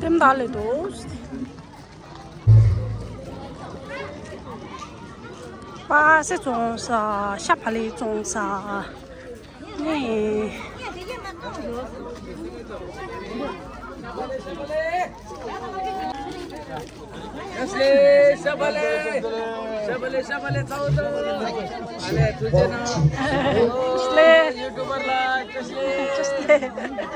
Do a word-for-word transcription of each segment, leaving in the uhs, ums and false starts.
ལྟེམ་བདག་ལས་འདུག་པ་སེ་བཙོང་ས། ཤ་བག་ལེབ་བཙོང་ས། ནི། ཤ་བག་ལེབ། ཤ་བག་ལེབ། ཤ་བག་ལེབ། ཤ་བག་ལེབ་ཚ་བོ་དང་། ཨ་ལེ་ཐུགས་རྗེ་གནང་། ལེ། ཡུ་ཊུབ་པར་ལ་ཁྱེད་ལེ། ཁྱེད་ལེ།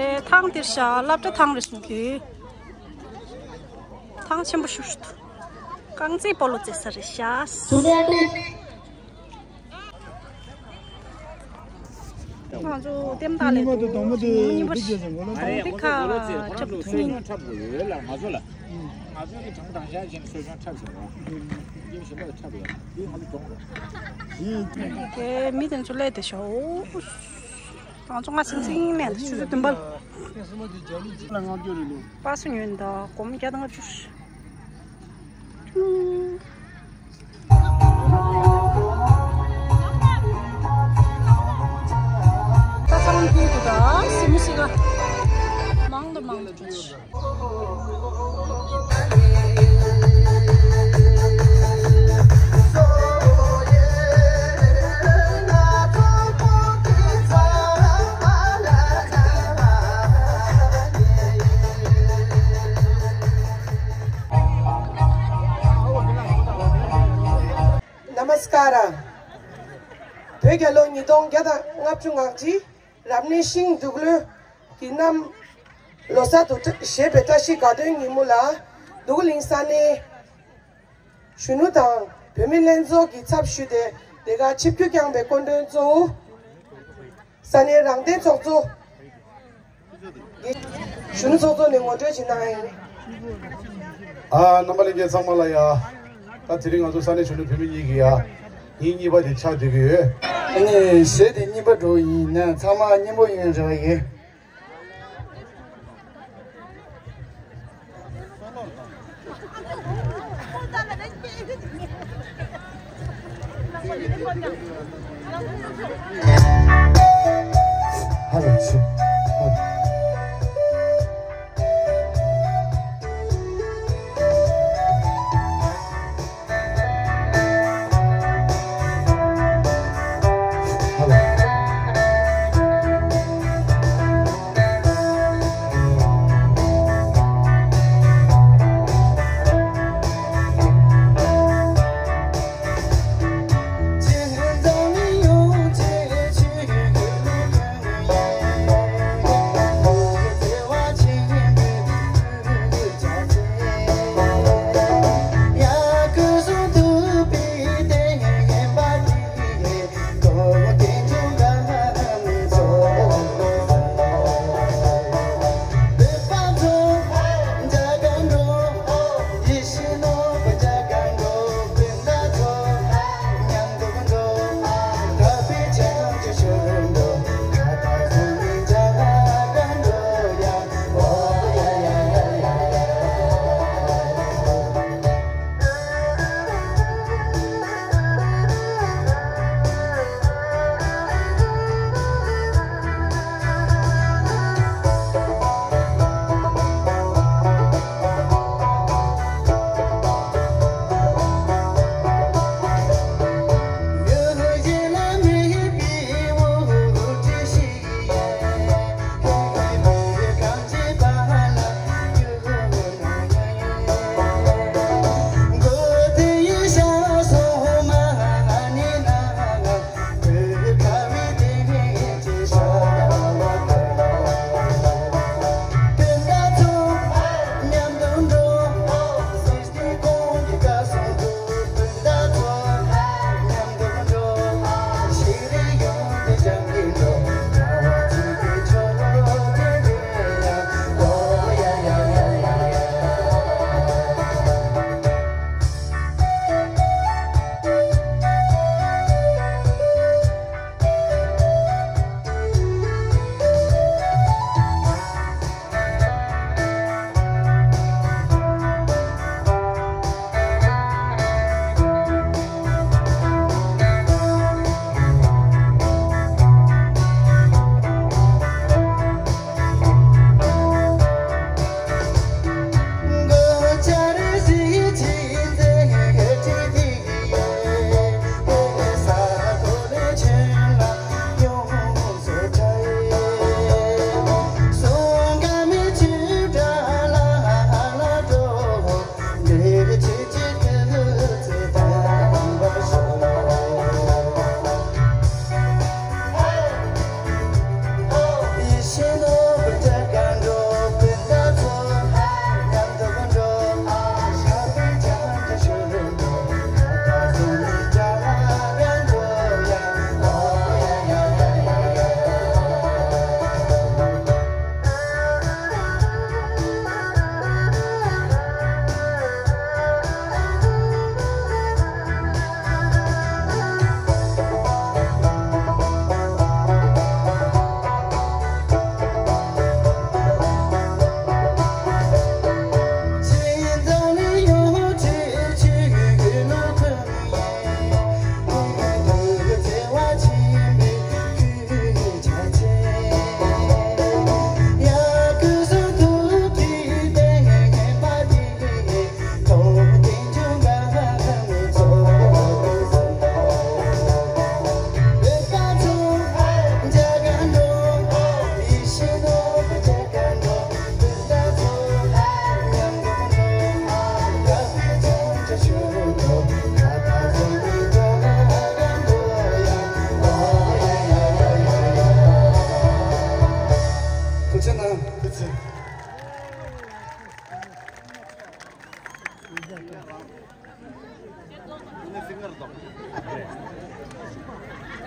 ཨེ་ཐང་འདིར་ཤ་སློབ་གྲྭ་ཐང་རེད་གསུང་གི། ཐང་ཆེན་པོ་ཞིག་ཞིག་འདུག་རྐང་རྩེད་སྤོ་ལོ་རྩེད་ས་རེད་ཤག་ང་ཚོ་ལྟེམ་བདག་ལས་འདུག་གཉིས་པ་དེ་གདོང་པ་དེ་འདི་ཟེར་གོ་ལ། གདོང་པའི་ཁ་ཁྲབ་ཐུང་ཡིན། ཁྲབ་དགོས་ཡོད་ལ་ང་ཚོ་ལ། ང་ཚོ་གི་གྲངས་དང་ཤ་ཅན་སོ་ཅང་ཁྲབ་ཟེར་བ། ཡིན་ཞིང་ལ་ཁྲབ་ཡོད་འདི་ང་ཚོ་གདོང་རེད། དེ་མི་དེ་ཚོ་སླེབས་བསྡད་ཤག་ང་ཚོ་ང་ཚོ་ཚིང་ལན་ཆུ་ཚོད་བདུན་པ་ལ། པ་སུ་ཉོས་འདུག་སྒོར་མོ་བརྒྱ་དང་ལྔ་བཅུ། ད་ཚང་མ་ཕུལ་འདུག་ད་སི་མུ་སི་ཀ་མང་དུ་མང་དུ་འགྲོ། ནམ་སྐར། བོད་རྒྱལ་ལོ་ཉིས་སྟོང་བརྒྱ་དང་ལྔ་བཅུ་ང་གཅིག་རབ་གནས་ཤིང་འབྲུག་ལོའི་གི་གནམ་ལོ་གསར་དུ་བཞད་པའི་བཀྲ་ཤིས་དགའ་སྟོན་ཉིན་མོ་ལ། འདུག་གླིང་ས་གནས་གཞོན་ནུ་དང་བུད་མེད་ལྷན་ཚོགས་ཀྱི་ཚབ་ཞུས་ཏེ་དེ་ག་ཆིབས་བསྒྱུར་བསྐྱངས་པའི་སྐུ་མགྲོན་གཙོ་བོ། ས་གནས་རང་བདེན་ཚོགས་གཙོ། གཞོན་ནུ་ཚོགས་གཙོ་ནས་ངོ་སྤྲོད་ཅིག་གནང་ཡིན། ཨ། རྣམ་པ་ལྷན་རྒྱས་ཚང་མ་ལ་ཡ། ད་དེ་རིང་ང་ཚོ་ས་གནས་གཞོན་ནུ་བུད་མེད་གཉིས་ཀྱི་ཡ། ཉིན་གཉིས་པ་དེ་ཆགས་བསྡད་ཀྱི་ཡོད། ཨ་ནི་གཞས་དེ་གཉིས་པ་འགྲོ་ཡིན་ན་ཚང་མ་མཉམ་པོ་ཡིན་རེ་བ་ཡིན།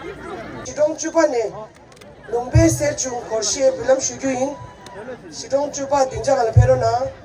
གཞིས་གྲོང་བཅུ་པ་ནས་ལུང་པའི་གསེར་ཆུང་སྒོར་གཞས་འབུལ་ལམ་ཞུ་རྒྱུ་ཡིན། གཞིས་གྲོང་བཅུ་པ་སྡིངས་ཆ་སྒང་ལ་ཕེབས་རོགས་གནང་།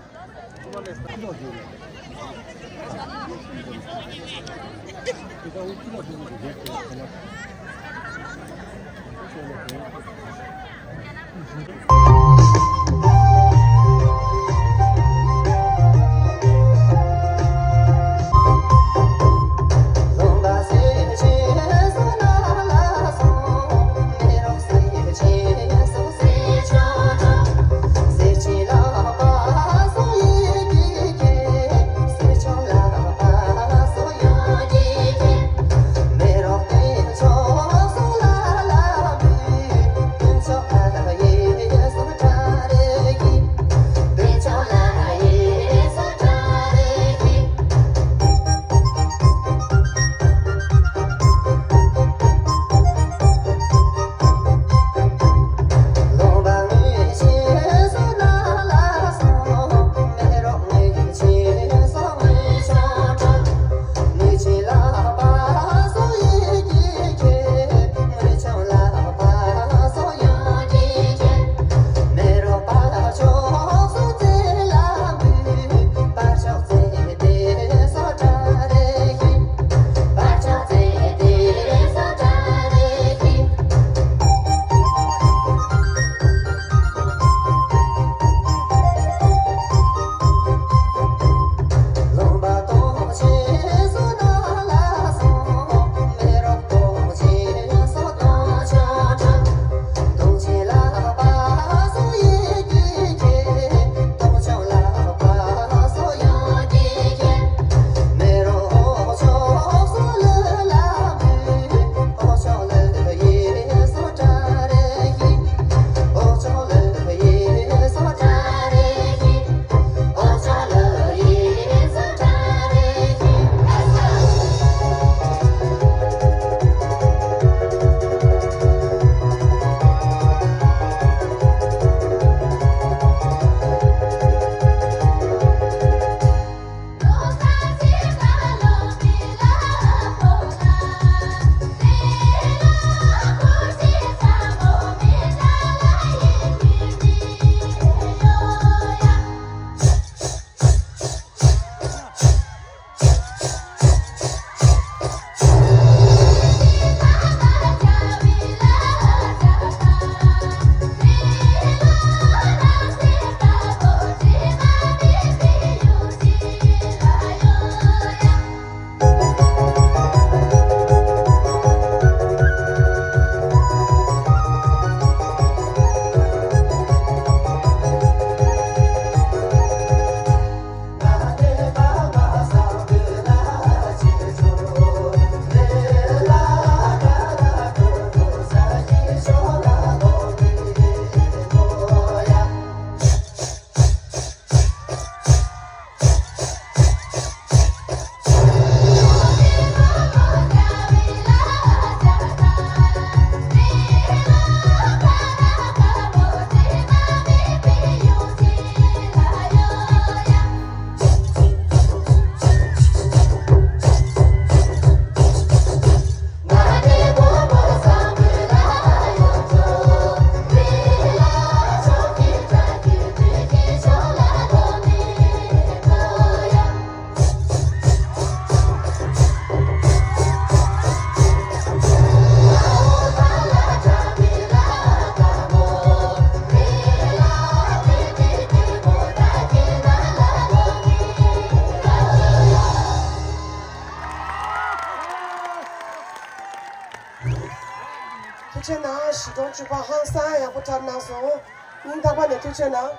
ཐུགས་རྗེ་གནང་། གཞིས་གྲོང་བཅུ་པ་ཧང་སང་ཡག་པོ་འཁྲབ་གནང་སོང་། སྙིང་ཐག་པ་ནས་ཐུགས་རྗེ་གནང་།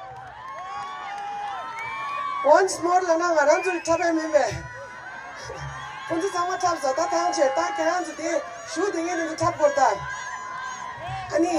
Once more ལབ་ན་ང་རང་ཚོའི་འཁྲབ་པ་མིན་པས། ཁོང་ཚོ་ཚང་མ་འཁྲབ་ཟ། ད་ཐང་ཆད། ད་ཁྱེད་རང་ཚོ་དེ་གཞུག་དེ་ངས་ནི་འཁྲབ་དགོས་ད། ཨ་ནི།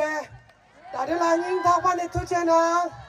ད་དེ་ལ་སྙིང་ཐག་པ་ནས་ཐུགས་རྗེ་གནང་།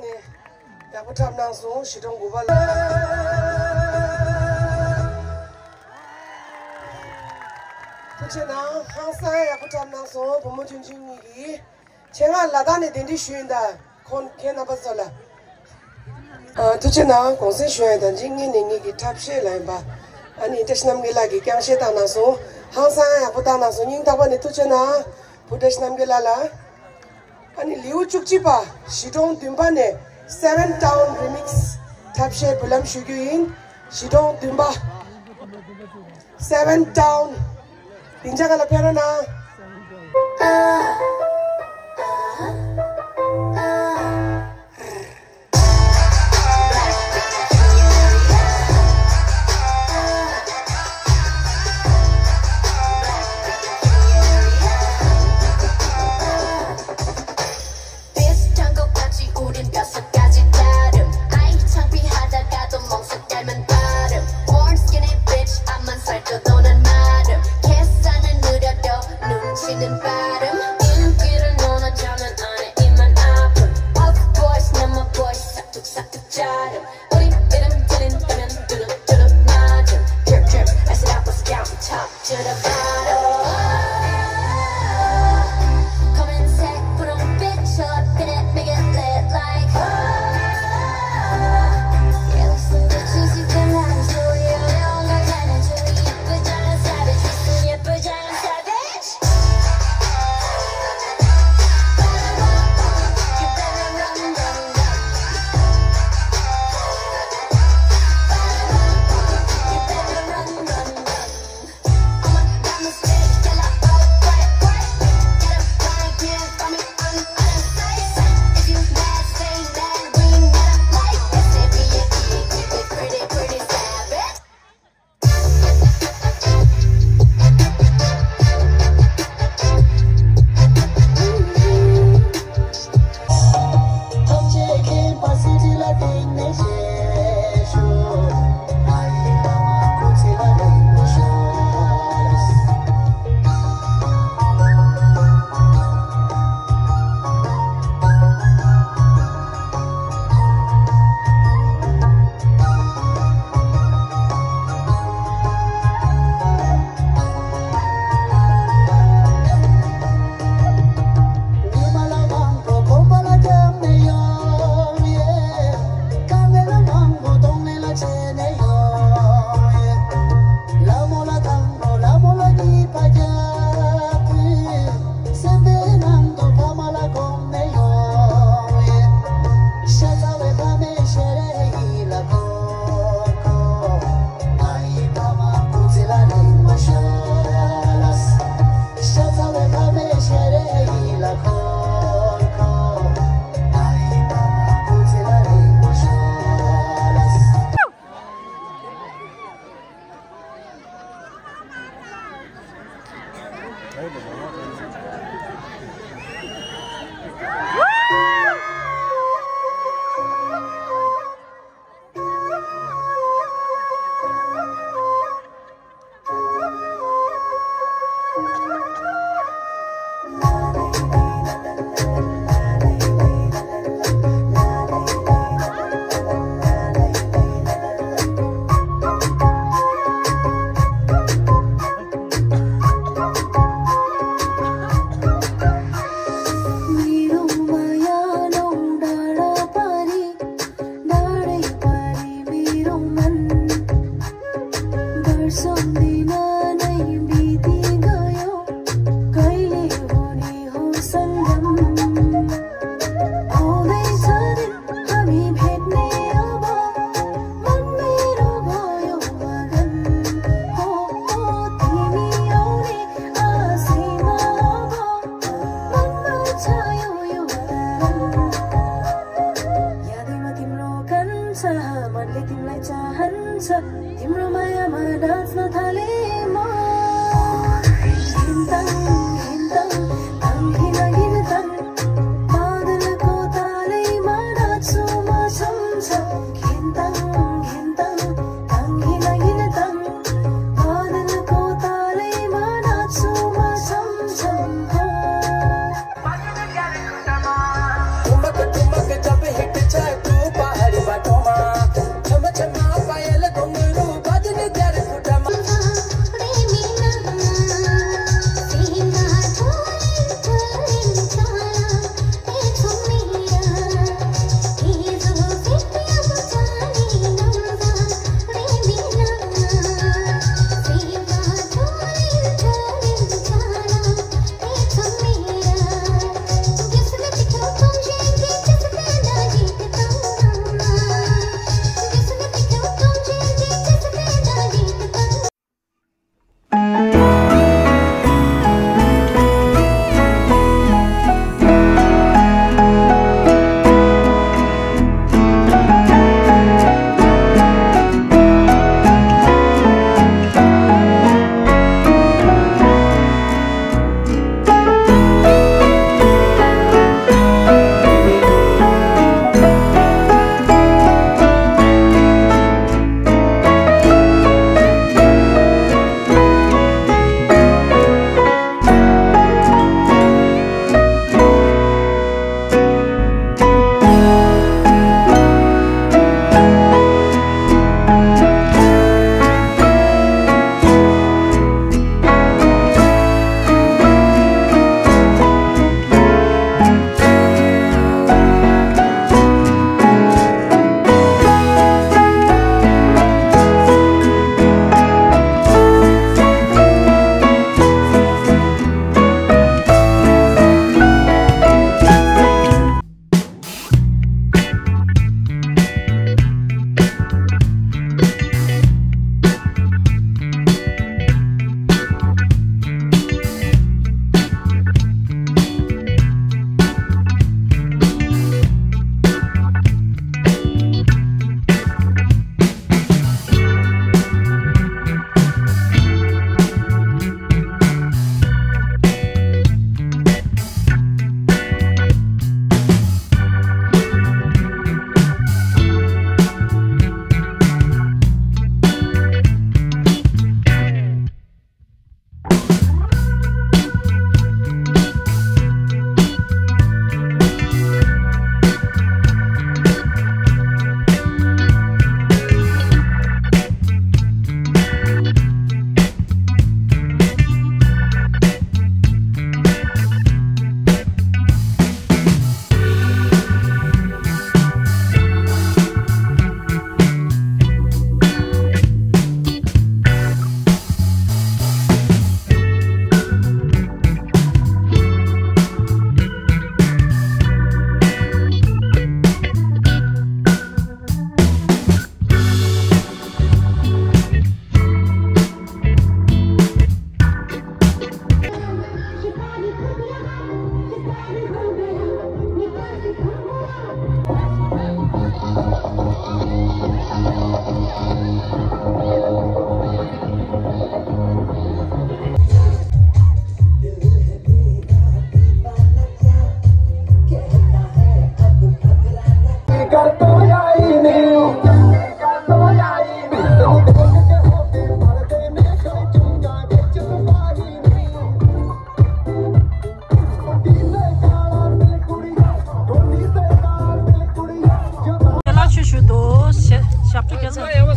ནས་ཡག་པོ་འཁྲབ་གནང་སོང་། གཞིས་གྲོང་དགུ་པ་ལ། ཐུགས་རྗེ་གནང་། ཧང་སང་ཡག་པོ་འཁྲབ་གནང་སོང་། བུ་མོ་ཆུང་ཆུང་གཉིས་ཀྱིས། ཆེད་མངགས་ལ་དྭགས་ནས་གདན་འདྲེན་ཞུས་ཡིན་ད། ཁོང་ཁྱེད་རྣམ་པ་ཚོ་ལ། ཨ། ཐུགས་རྗེ་གནང་། གུང་སེང་ཞུ་ཡ་དང་གཅིག་སྔོན་ནས་ངེད་ཀྱི་འཁྲབ་གཞས་ལ་ཡིན་པ། ཨ་ནི་བཀྲ་ཤིས་རྣམ་རྒྱལ་ལགས་ཀྱིས་རྐྱང་གཞས་བཏང་གནང་སོང་། ཧང་སང་ཡག་པོ་བཏང་གནང་སོང་། སྙིང་ཐག་པ་ནས་ཐུགས་རྗེ་གནང་། བུ་བཀྲ་ཤིས་རྣམ་རྒྱལ་ལགས་ལ། ཨ་ནི་ལེའུ་བཅུ་གཅིག་པ། གཞིས་གྲོང་བདུན་པ་ནས་Seven Town Remix འཁྲབ་གཞས་འབུལ་ལམ་ཞུ་རྒྱུ་ཡིན། གཞིས་གྲོང་བདུན་པ། Seven Town། སྡིངས་ཆ་སྒང་ལ་ཕེབས་རོགས་གནང་། This jungle 같이 우린 다섯 가지 다름. 아이 창피하다가도 멍석 닮은 발음. Born skinny bitch 앞만 살쪄도 난 마름. 계산은 느려도 눈치는 빠름. 인기를 논하자면 안에 있만 아픔. Of course 난 my voice 싹둑싹둑 자름. 우리 이름 들린다면 뚜룩 뚜룩 맞음. Drip drip, I said I was counting top to the bottom. Come and set, put on bitch up in it, make it lit like. Yeah, some bitches you can lie to, yeah, we all got time to do. 예쁘잖아 savage, 무슨 예쁘잖아 savage.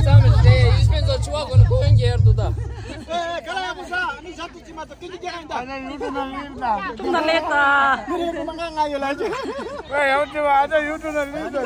ཙམ་རེད། ཡིས་པན་ཚོ་ཆུ་བ་གོན་གོན་རྒྱལ་དུ་ད། ཨེ་ག་ལ་ཡ་མོ་ས་ཨ་ནི་ཞབས་ཏུ་ཅི་མ་ཏོ་ཀི་ཅི་རྒྱག་ཡིན་ད། ཨ་ནི་ཡུ་ཏུ་ན་ལིབ་ད། ཡུ་ཏུ་ན་ལིབ་ད། མི་རེ་མི་མ་ང་ང་ཡོད་ལ་ཅི། ཨེ་ཡང་ཅི་བ་ཨ་ད་ཡུ་ཏུ་ན་ལིབ་ད།